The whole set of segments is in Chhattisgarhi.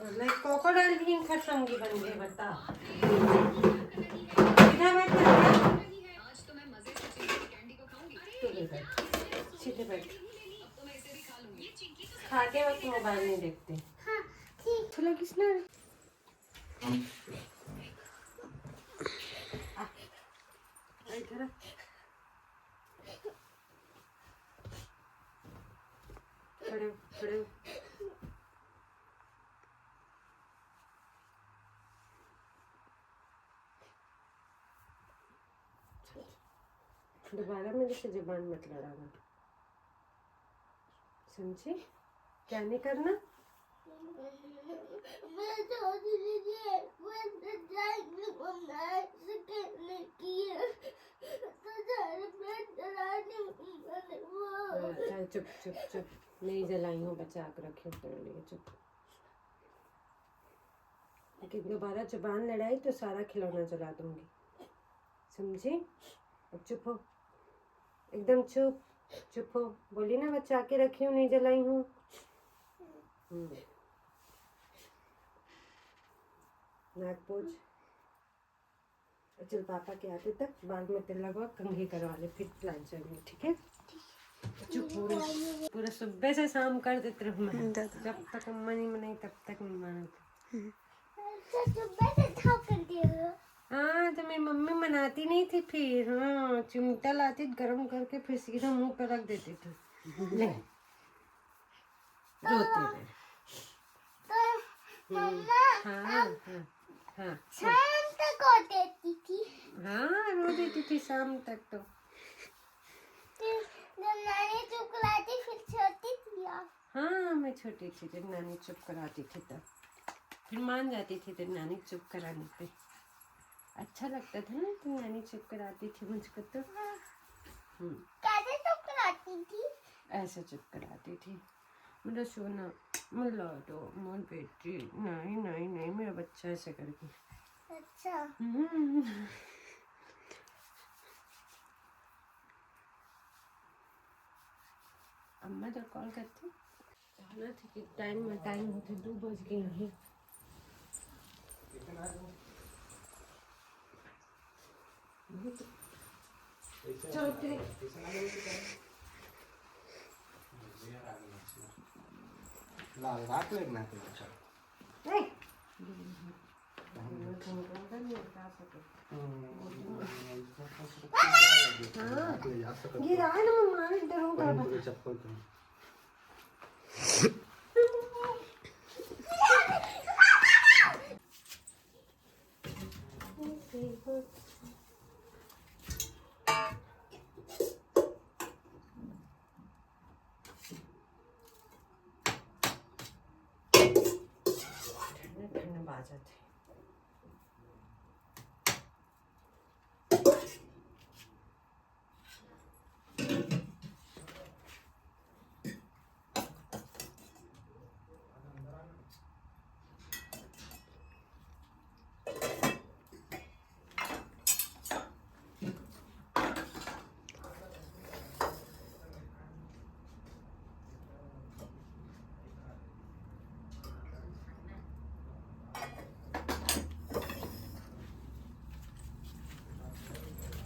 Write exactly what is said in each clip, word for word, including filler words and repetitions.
लाइक क्रोकोडाइल भी इनका संगी बन गए, बता। सीधा बैठ के, तू ले बैठ, सीधे बैठ। खाते वक्त मोबाइल नहीं देखते। हाँ, ठीक। चलो किसने आ, इधर आ। खड़े हो, खड़े हो। दोबारा मेरे से जबान मत लड़ाना, समझी? क्या नहीं करना? मैं छोटी थी, मैं तो जाएंगे मम्मा से कहने की है। तो घर में डराने वाले वो। हाँ, चल चुप, चुप, चुप। नहीं जलाई हूँ, बचा के रखी हूँ तेरे लिए, चुप। लेकिन दोबारा जबान लड़ाई तो सारा खिलौना जला दूंगी, समझी? अब चुप हो, एकदम चुप, चुप हो। बोली ना, बचा के रखी हूँ, नहीं जलाई हूँ। हम्म। नाक पोछ। चल, पापा के आते तक बाल में तेल लगवा, कंघी करवा ले, फिर प्लान चलेंगे, ठीक है? चुप, पूरा, पूरा सुबह से शाम कर देते रहूँ मैं। हम्म, दादा। जब तक अम्मा नहीं बनाई, तब तक नहीं माना था। हम्म। तो सुबह से था कर दे रहे हो। हाँ, तो मेरी मम्मी मनाती नहीं थी फिर। हाँ, चिमटा लाती, गर्म करके फिर सीधा मुंह पे रख देती थी। ले, रोते रहे। तो हम्म, मम्मा, हाँ, हम हाँ, हाँ। शाम तक होते थी। हाँ, रो देती थी शाम तक तो। फिर जब नानी चुप कराती, फिर छोटी थी आप। हाँ, मैं छोटी थी जब नानी चुप कराती थी तब। फिर मान जाती थी जब नानी चुप कराने पे। अच्छा लगता था ना, तो नानी चुप कराती थी मुझको तो। हाँ। हम्म। कैसे चुप कराती थी? ऐसे चुप कराती थी। मेरा सोना, मेरा लाडो, मोर बेटी, नहीं, नहीं, नहीं, मेरा बच्चा, ऐसे करके। अच्छा। हम्म। अम्मा तो कॉल करती। जाना थी कि टाइम में, टाइम होते दो बज गए हैं। चलो फिर। लाल राख लेना है तो अच्छा। ए! हाँ। गिरा है ना, मैं मार डरूंगा। चप्पल पहन। ठंडा ठंडा बाजत हे।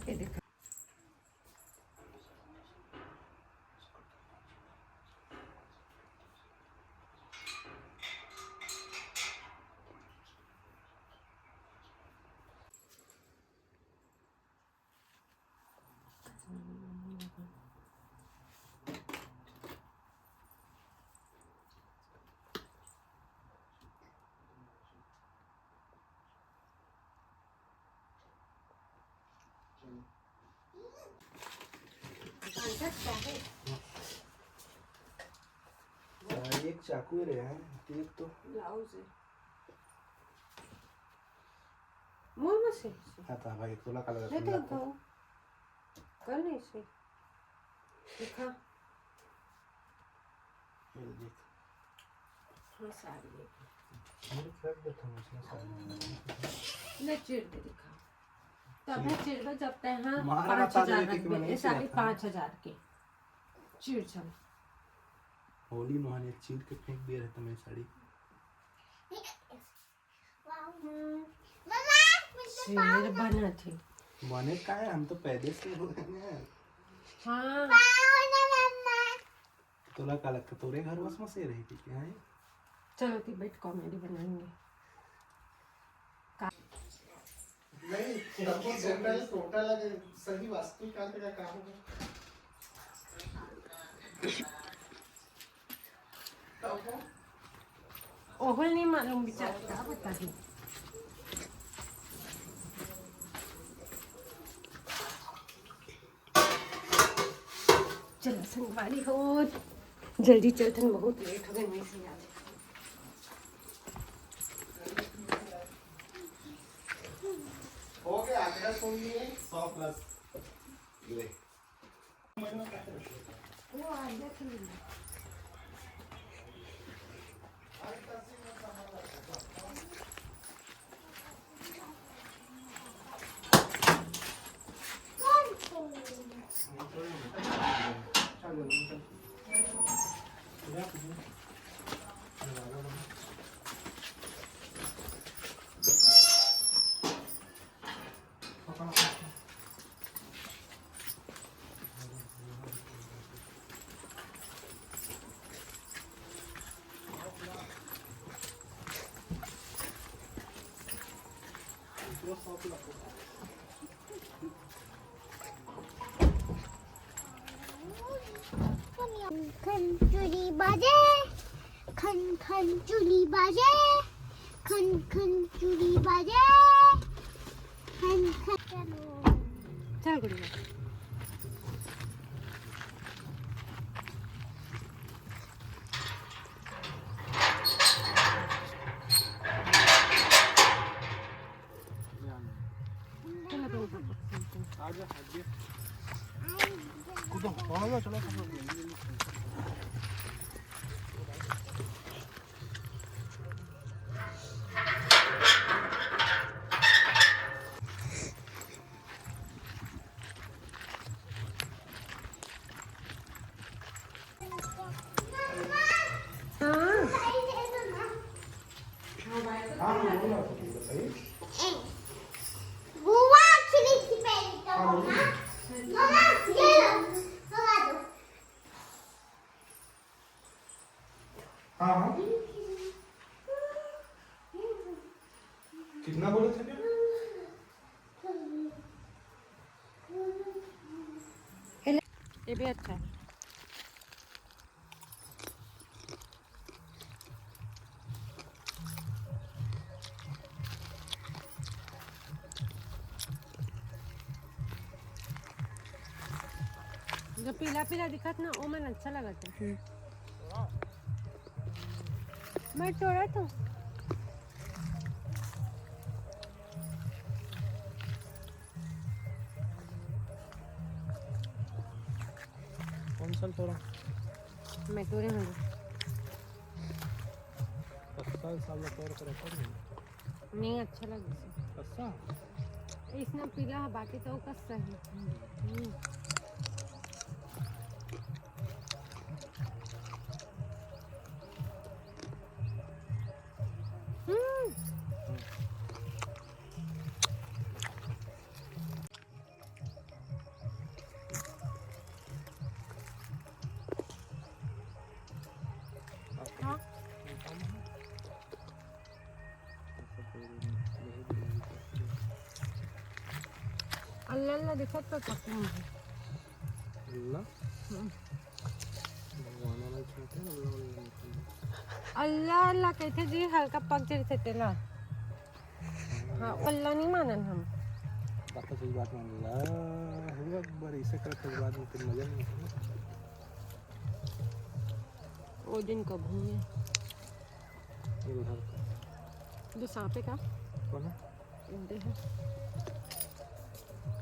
ये देखो। साड़ी एक चाकू ही रहे हैं, तीन तो ब्लाउज है। मोर में से, से। हाँ, तो भाई, तोला का लगा, नहीं तो सुंदर था। दो। कर नहीं से। दिखा। ये देख। हाँ, साड़ी है। मेरे फेवरेट था, मुझे साड़ी। ले, चीर के दिखा। तब है चीर। चीरबे जब तय हाँ मार पाँच बता हजार दे कि रखबे, मैं नहीं ये साड़ी चीरा था। पाँच हजार के। चीर चल। होली मोहन ये चीर के फेंक दिए रहता मैं साड़ी। शेर बनत हे। बने का है, हम तो पैदा से हो गए ना। हाँ। तोला का लगता, तोरे घर बस में शेर है कि क्या है? चलो, ती बैठ, कॉमेडी बनाएंगे। नहीं, तब वो टोटल, टोटल अगर सही वास्तुकांत का काम होगा। ओहल नहीं मालूम बेचारा, का बताही। चलो संगवारी हो, जल्दी चलथन, बहुत लेट हो गए, नहीं से आज। हो गया, आंकड़ा सुन लिए, सौ प्लस। ले। खन खन चूड़ी बाजे, खन खन चूड़ी बाजे, खन खन चूड़ी बाजे, खन खन। चलो। चल गुड़िया। हाँ, हाँ। कितना बोले थे? ये भी अच्छा है। जो पीला पीला दिखत ना, वो मन अच्छा लगत है। मैं तोड़ा तो। कौन सा तोड़ा? मैं तोड़े हूँ। कस्सा साला तोड़ कर रखा नहीं। नहीं अच्छा लगे। कस्सा? इसने पीला है, बाकी तो कस्सा है। हम्म। हम्म। हाँ। अल्लाह अल्लाह दिखत तो पकड़ूंगी। अल्लाह? हम्म। भगवान वाला छूटे, अल्लाह वाला नहीं छूटे। अल्लाह अल्लाह कहते जी, हल्का पक जाते तेला। हाँ, अल्लाह नहीं मानन हम। बात तो सही बात मान ला। हुआ अकबर, इसे कर तो बात में फिर मजा नहीं आता। वो दिन कब हुए? ये उधर का। जो सांपे का? कौन है? उधर है।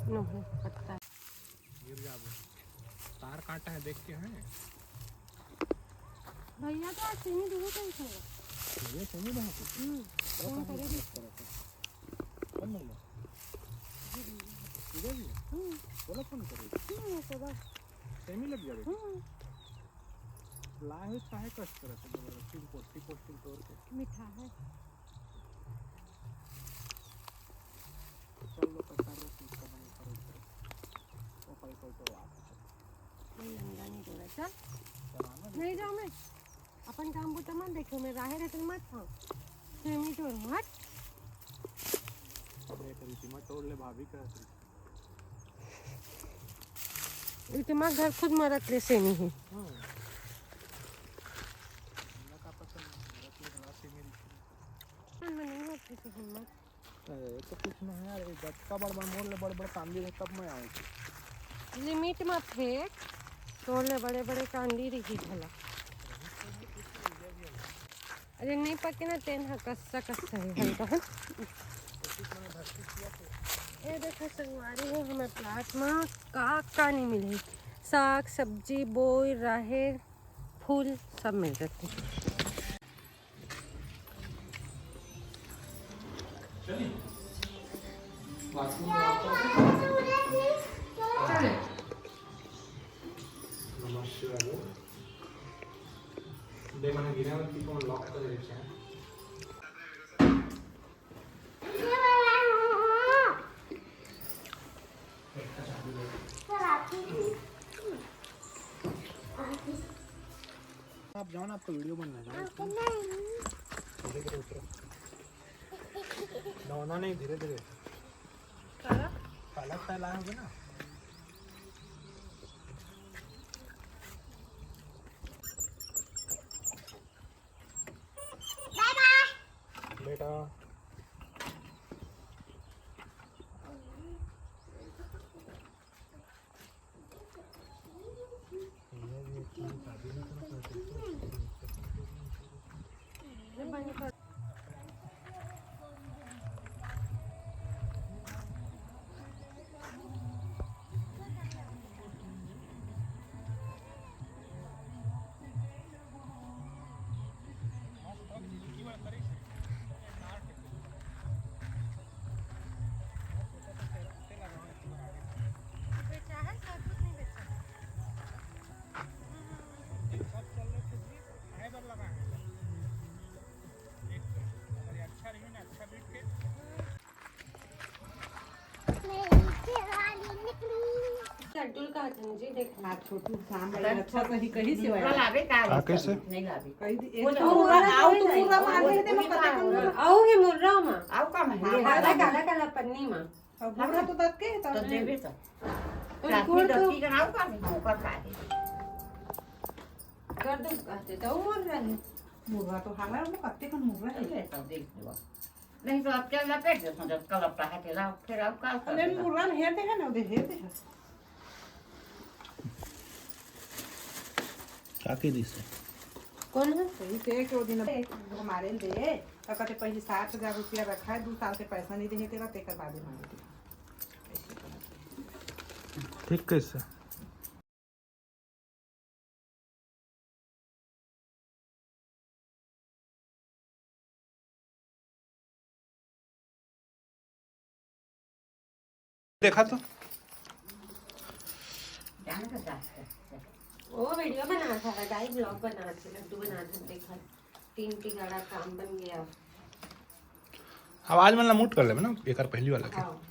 नो है, पत्ता। गिर जाबो। तार काटा है, देख के हैं। भैया तो आज सेमी दूर का ही था। ये सेमी बहा के? हम्म, फोन करे भी। कौन नंबर? इधर भी है? हम्म। बोला फोन करे। हम्म, तो बस। सेमी लग जावे। हम्म। लाए हो चाहे कष्ट करे, तो जबरदस्ती पोस्टिंग, पोस्टिंग तोड़ के। मीठा है। चल लो, पैसा दो, तीस का बने करो, करो। वो पैसा तो आप। नहीं, लंगा नहीं जोड़ा, चल। चलाना नहीं जाओ मैं। अपन काम बूता मत देखो, मैं राहे रहते मत खाओ। सेमी जोड़ मत। अरे, तो रितिमा तोड़ ले, भाभी का। रितिमा घर खुद मरत ले सेमी ही। हाँ। हमरा का पसंद है, मरत ले बड़ा सेमी रितिमा। मन में नहीं होती थी हिम्मत। ए, तो कुछ नहीं यार, ये गटका बड़ बड़ मोर ले बड़ बड़ कांदी रहे, तब मैं आऊँ। लिमिट में फेंक, तोड़ ले बड़े बड़े कांदी रही भला। अरे नहीं पके ना, तेन ह कस्सा कस्सा है हल्का है। ये देखो संगवारी हो, हमारे प्लाट में का का नहीं मिले, साग सब्जी, बोई, राहेर, फूल सब मिल जाते हैं। नमः शिवाय। दे मने गिरा की फोन लॉक कर दे। आप जाओ ना, आपका वीडियो बनना है, जाओ। धीरे धीरे उतरो। दौड़ना नहीं, धीरे धीरे। काला? काला फैलाए होगे ना। बेटा। लड्डू का हथन जी, देख। हाँ, छोटू शाम वाला अच्छा सही कही से मुर्गा आया। लावे का रे? हाँ, कैसे? नहीं लावे। कही दी, वो एक तो तो मुर्गा, मुर्गा आओ तो नहीं, मुर्गा वो मांगे थे, मैं पता नहीं। आओ ये मुर्गा मा। आओ का मैं? हाँ, काला, काला, काला पन्नी मा। अब मुर्गा तो दत के है, तो तो देवे तो। तो काफी गुड़ तो दती का नाव का नहीं, ओकर का है? कर दो, कहते तो मुर्गा है। मुर्गा तो हारा, वो कत्ते कन मुर्गा है। ये तो देख लो। नहीं तो अब क्या लपेट देता हूँ, जब कलपता है, फिर आओ, फिर आओ, काल कर अरे देगा। मुर्गा हेर दे है ना, दे हेर दे है। का के दिस है? कौन है? सही से एक वो दिन हमारे दे, तो कहते पहले साठ हजार रुपया रखा है, दो साल से पैसा नहीं देने तेरा, तेकर बादे मांगे। ठीक कैसे? देखा तो। वो वीडियो बना था, गाइस, ब्लॉग बना था, लड्डू बना था, देखा। तीन टिंगाड़ा काम बन गया। आवाज मन ला mute कर लेबे ना, एकर पहली वाला के। हाँ।